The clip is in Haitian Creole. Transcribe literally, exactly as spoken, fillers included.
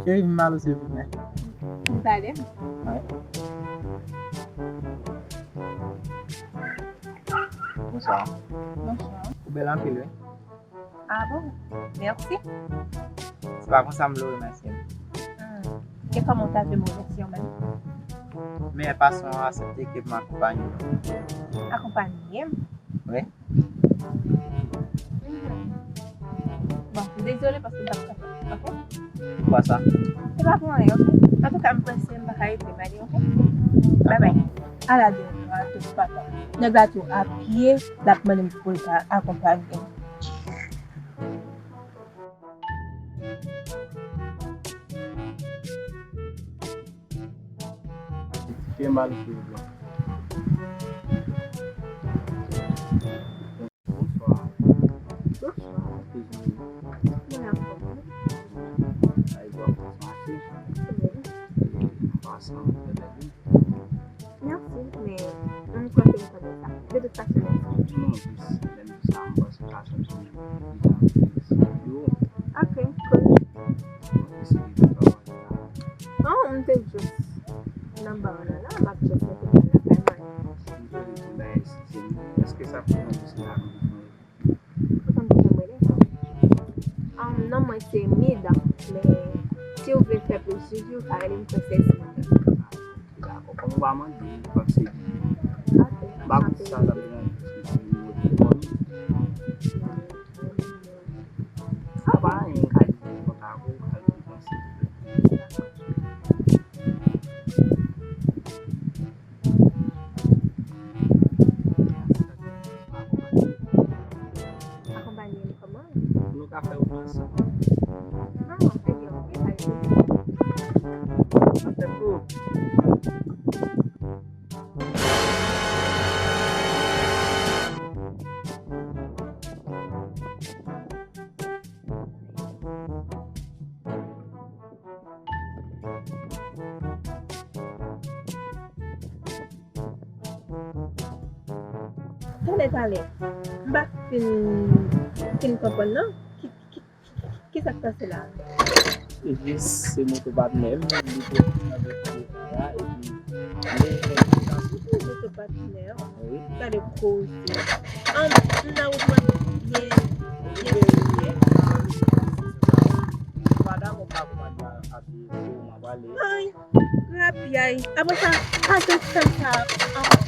Cheri, vin m pale w silvouplè. Vin pale m. Wi. Bonswa. Bonswa. Ou bèl anpil, wi. Ah bon? Mèsi. Se pa konsa m vle w remèsye m. Hmm. E kòman w ta vle m remèsye w menm? Men fason w aksepte ke m akonpanye w. Akonpanye m? Wi. Mhm. Bon, dezole paske m p ap kapab, oke? Poukisa? Se pa pou anyen, oke? Antouka, m prese, m pa ka rete, m ale, oke? Bye bye. Ala de rato, papa. Nèg la tou a pye, l ap mande m pou l ka akonpanye m. Fè mal fè byen. Bonswa. Bonswa. Kouzin. Mwen anfòm. Ay, bò, kòman mache? Wi. An pasan, bèbè. Mèsi, men m kwè ke m konnen sa. De tout fason, mèsi. Non, jis, menm di sa, m panse sa santi m li nan plis yo. Ok, cool. Bon, eseye de travay la. Non, m te jis nan bar la, la, m ap jis mete kòl lakay mwen. M te di, men, si se li, èske sa ap pran jis la? Ou konn kijan m rele? Um, non, mwen se Mida, men si w vle fè plis suivi, ou ka rele m Princess Mida. Dakò, kòm ou pa mande, m panse li. Ok, m pa konn sa l ap deranj si se nimewo telefòn ou. Sa pa anyen, m ka di kontak ou, ou ka rele m silvouplè. Akonpanye m kòman? Nou ka fè wout ansanm. Ah, ebyen, ok, pa gen pwoblèm. N ap fè wout. Talè, talè. M pa fin, fin konprann, non. Ki, ki, ki, ki sa k pase la? Jis se moto patnè m, li te fin avèk moto a, epi, men, men, moto patnè. Wi. Gade koze. An, m nan wout mwen byen, byen serye. Ou pa dakò m pa konprann la, api, m ap ale. Ay, rapyay. Apre sa, pa janm fè m sa ankò.